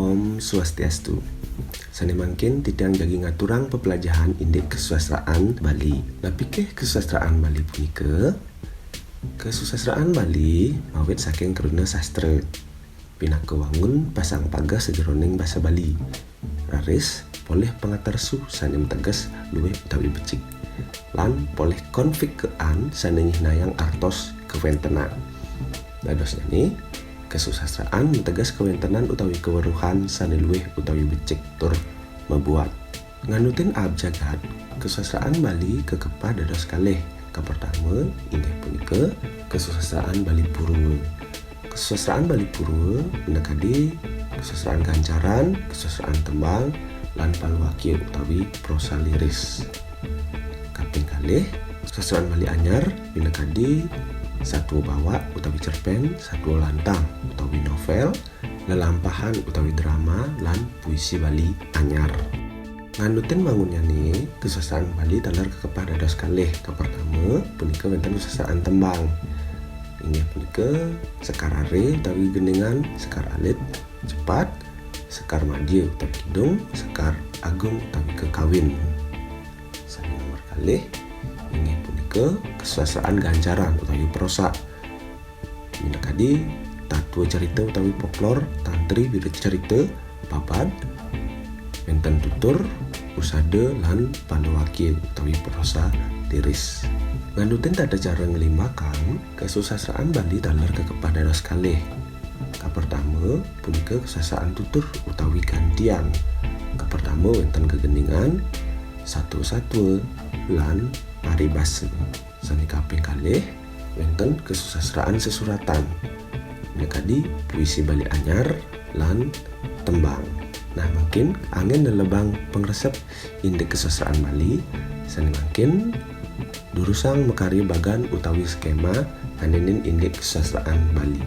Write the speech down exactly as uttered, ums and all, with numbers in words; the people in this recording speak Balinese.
Om Swastiastu. Sane mangkin titiang jagi ngaturang pepelajahan indik kesusastraan Bali. Napi keh kesusastraan Bali punika? Kesusastraan Bali mawit saking kruna sastra, pinaka wangun pasang pageh sajeroning basa Bali. Raris polih pangatersu sane mateges luih utawi becik, lan polih konfikean sane nyihnayang artos kawentenan. Dadosnyane, kesusastraan mateges kawentenan utawi kaweruhan sane luih utawi becik tur mabuat. Nganutin aab jagat, kesusastraan Bali kakepah dados kalih. Kapertama inggih punika kesusastraan Bali Purwa. Kesusastraan Bali Purwa minakadi kesusastraan gancaran, kesusastraan tembang, lan palawakya utawi prosa liris. Kaping kalih, kesusastraan Bali Anyar minakadi satua bawak utawi cerpen, satua lantang utawi novel, lelampahan utawi drama, lan puisi Bali Anyar. Nganutin wangunnyane, kesusastraan Bali taler kakepah dados kalih. Kapertama punika wenten kesusastraan tembang. Inggih punika Sekar Are utawi Geningan, Sekar Alit, Cepat, Sekar Madya utawi Kidung, Sekar Agung utawi Kekawin. Sane nomor kalih inggih punika kesusastraan gancaran utawi prosa. Minakadi tatua cerita utawi folklor, tantri, wirécita, babad, wenten tutur, usada, lan palawakya utawi prosa liris. Nganutin tata cara nglimbakan, kesusastraan Bali taler kakepah dados kalih. Kapertama punika kesusastraan tutur utawi gantian. Kapertama wenten gegeningan, satua-satua, lan paribasa. Sane kaping kalih, wenten kesusastraan sesuratan, minakadi puisi Bali Anyar lan tembang. Nah, mangkin anggen lelebang pangresep indik kesusastraan Bali, sane mangkin durusang makarya bagan utawi skema nganenin indik kesusastraan Bali.